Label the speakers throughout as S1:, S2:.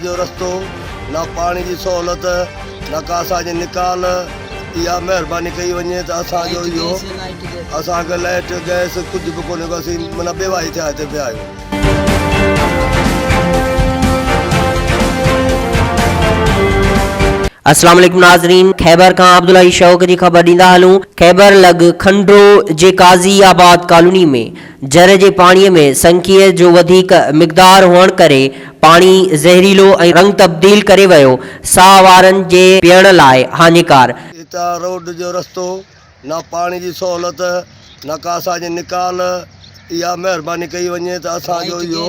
S1: جو رستو نه پاڻي جي سهولت نه ڪا اسان جي نيڪال اها مهرباني ڪئي وڃي ته اسان جو اهو اسان کي لائٽ گئس ڪجهه به ڪونهي ڪو اسين معنيٰ بيواهي ٿيا هتي پيا آهيون.
S2: السلام عليڪم ناظرين خيبر کان عبدالحئي شوق جي خبر ڏيندا هلون خيبر لڳ کنڊرو جي قاضي آباد ڪالوني ۾ جر جي پاڻي ۾ سنکيء جو وڌيڪ مقدار هئڻ ڪري پاڻي زهريلو ۽ رنگ تبديل ڪري ويو، ساهه وارن جي پيئڻ لاء هاڃيڪار.
S1: هتان روڊ جو رستو، نه پاڻي جي سهولت، نه ڪا اسان جي نيڪال، اها مهرباني ڪئي وڃي ته اسان جو اهو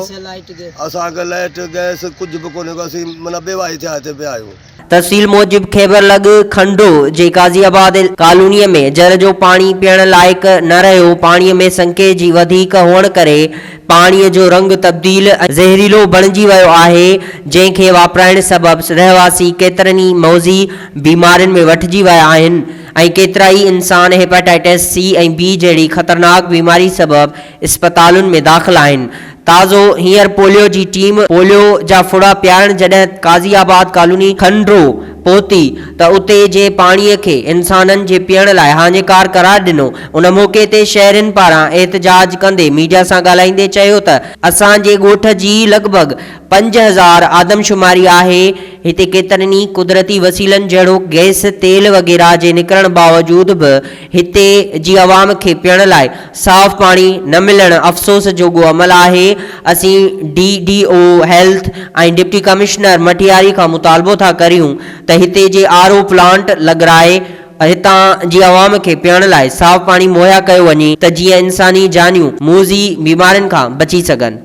S1: اسان کي لائٽ گئس ڪجهه به ڪونهي ڪو اسين معنيٰ بيواهي ٿيا هتي پيا آهيون.
S2: تفصيل موجب خيبر لڳ کنڊو جي قاضي آباد ڪالوني ۾ جر جو پاڻي پيئڻ لائق نه رهيو، پاڻي ۾ سنڪي جي وڌيڪ هئڻ ڪري پاڻي جو رنگ تبديل ۽ زهريلو بڻجي ويو آهي، جنهن کي واپرائڻ سبب رهواسي ڪيترن ئي موذي بيمارين ۾ وٺجي ويا آهن ۽ ڪيترائي انسان هيپاٽائٽس سي ۽ بي جهڙي خطرناڪ بيماري سبب اسپتالن ۾ داخل آهن. تازو هينئر پوليو جي ٽيم پوليو جا ڦڙا پيارڻ جڏهن قاضي آباد ڪالوني کنڊرو پهتي ته اتي جي پاڻي کي انسانن جي پيئڻ لاء هاڃيڪار قرار ڏنو ان موقعي تي شهرين پاران احتجاج ڪندي ميڊيا سان ڳالهائيندي چيو ته اسان جي ڳوٺ جي لڳ ڀڳ 5000 آدمشماري آهي هتي ڪيترن ئي قدرتي وسيلن جهڙوڪ گئس تيل وغيره جي نڪرڻ باوجود به هتي جي عوام کي پيئڻ لاء صاف پاڻي نه ملڻ افسوس جوڳو عمل آهي، اسين D D O health ۽ deputy commissioner Matiari کان مطالبو ٿا ڪريون ته هتي جي آر او پلانٽ لڳرائي هتان جي عوام کي پيئڻ لاء صاف پاڻي مهيا ڪيو وڃي ته جيئن انساني جانيون موذي بيمارين کان بچي سگهن.